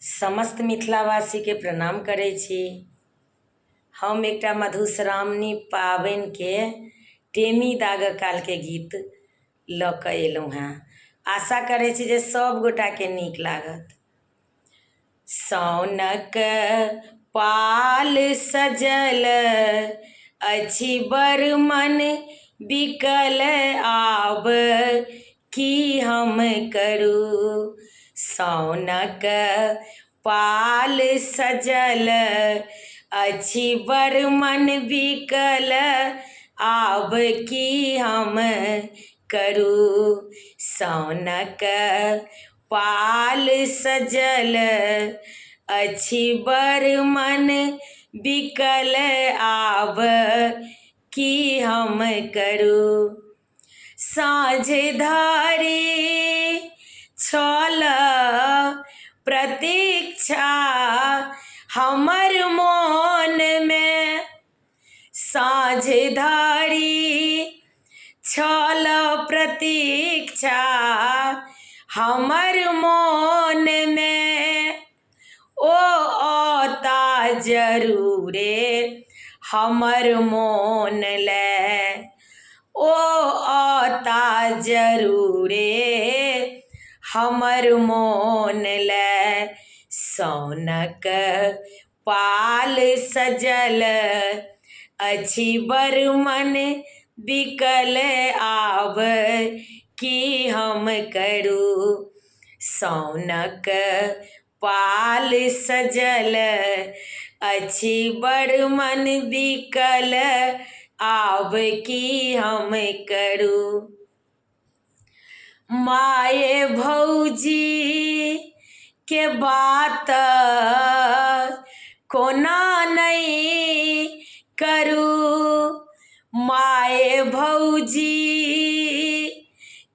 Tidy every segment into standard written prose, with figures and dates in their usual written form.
समस्त मिथिलावासीके प्रणाम करै छी। हम एकटा मधुश्रावणी पाबनिके टेमी दागऽ कालके गीत लऽ कऽ अयलहुँ हेँ। आशा करै छी जे सभगोटाके नीक लागत। साओनक पाल सजल अछि बड़ मन बिकल आब की हम करू। साओनक पाल सजल अछि बड़ मन बिकल आब की हम करू। साओनक पाल सजल अछि बड़ मन बिकल आब की हम करू। साँझ धरि छल प्रतीक्षा हमर मोनमे। साँझ धरि छल प्रतीक्षा हमर मोनमे। ओ औता जरूरे हमर मोन लए। ओ औता जरूरे हमर मोन लए। साओनक पाल सजल अछि बड़ मन बिकल आब की हम करू। साओनक पाल सजल अछि बड़ मन बिकल आब की हम करू। माये भौजी के बात कोना नहि करू। माये भौजी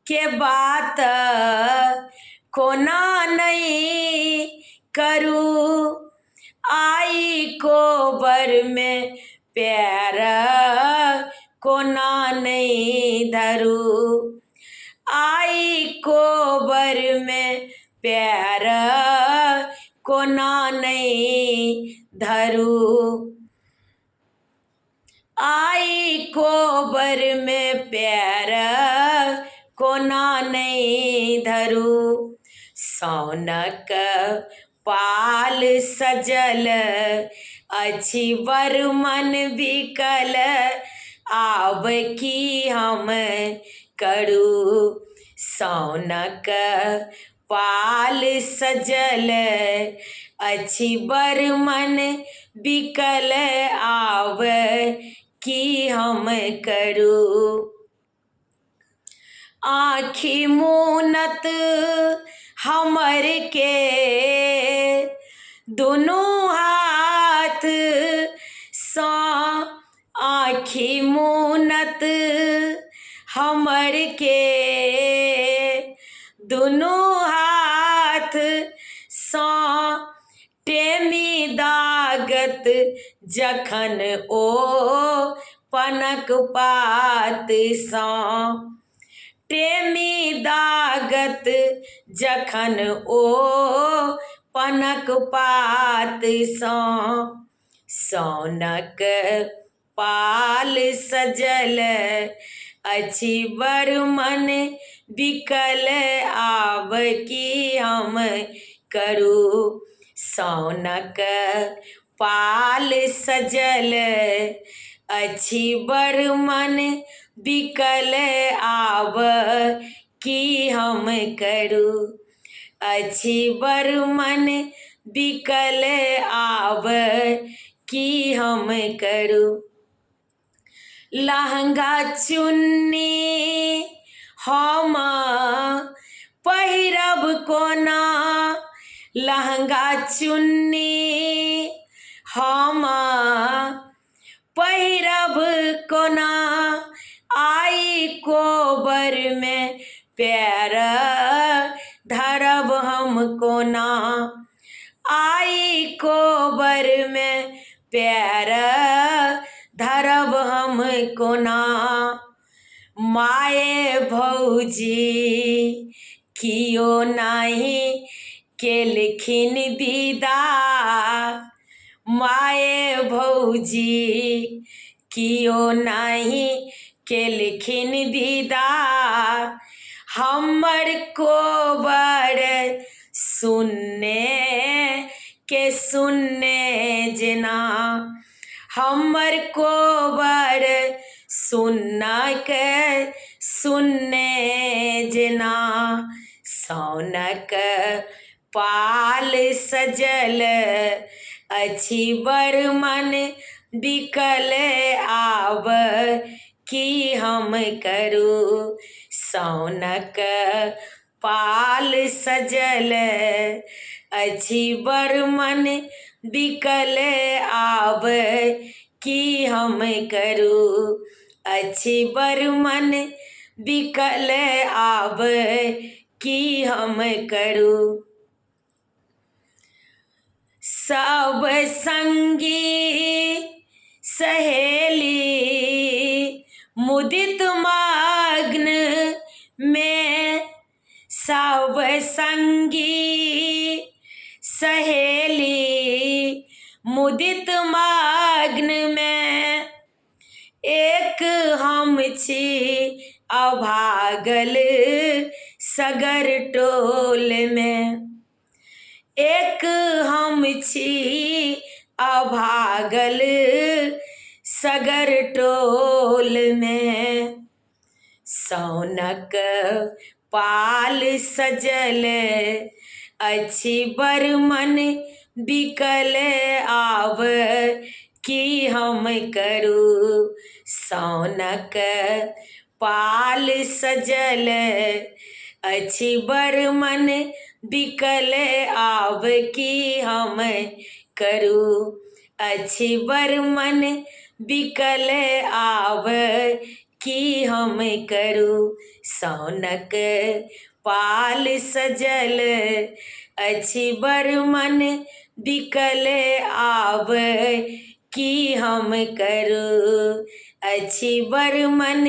के बात कोना नहि करू। आइ कोबरमे पएर कोना नहि धरू। आइ कोबरमे पएर कोना नहि धरू। आइ कोबरमे पएर कोना नहि धरू। साओनक पाल सजल अछि बड़ मन बिकल आब की हम करू। साओनक पाल सजल अछि बड़ मन बिकल आब की हम करू। आँखि मुनत हमर के दुनू हाथ सँ। आँखि मुनत हमर के दुनू हाथ सँ। टेमी दागत जखन ओ पनक पातसँ। टेमी दागत जखन ओ पनक पातसँ। साओनक पाल सजल अछि बड़ मन बिकल आब की हम करू। साओनक पाल सजल अछि बड़ मन बिकल आब की हम करू। अछि बड़ मन बिकल आब की हम करू। लहँगा चुन्नी हम पहिरब कोना। लहँगा चुन्नी हम पहिरब कोना। आइ कोबरमे पएर धरब हम कोना। आइ कोबरमे पएर धरब हम कोना। माये भौजी कियो नहि केलखिन विदा माए भौजी कियो नहि केलखिन विदा हमर कोबर सुनने के सुनने जेना हमर कोबर सुनके सुनने जेना सौनक पाल सजल अछि बड़ मन बिकल आब की हम करू सौनक पाल सजल अछि बड़ मन बिकल आब की हम करू अछि बड़ मन बिकल आब की हम करू सब संगी सहेली मुदित मग्न मे सब संगी सहेली मुदित मग्न मे एक हम छी अभागल सगर टोलमे एक हम छी अभागल सगर टोलमे सौनक पाल सजल अछि बड़ मन बिकल आब की हम करू सौनक पाल सजल अछि बड़ मन बिकल आब की हम करू अछि बड़ मन बिकल आब की हम करू सौनक पाल सजल अछि बड़ मन बिकल आब की हम करू अछि बड़ मन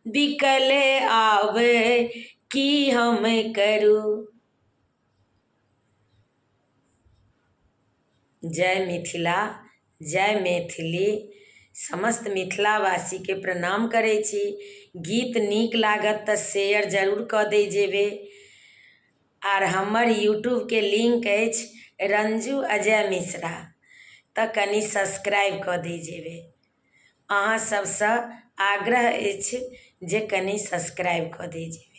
बिकल आब की हम करू। जय मिथिला जय मैथिली। समस्त मिथिलावासीके प्रणाम करै छी। गीत नीक लागत तऽ शेयर जरूर कऽ दै जेबै। आर हमर यूट्यूबके लिंक अछि रंजू अजय मिश्रा, तऽ कनि सब्सक्राइब कऽ दै जेबै। अहाँ सभसँ आग्रह अछि जे कनि सब्सक्राइब कऽ दै जेबै।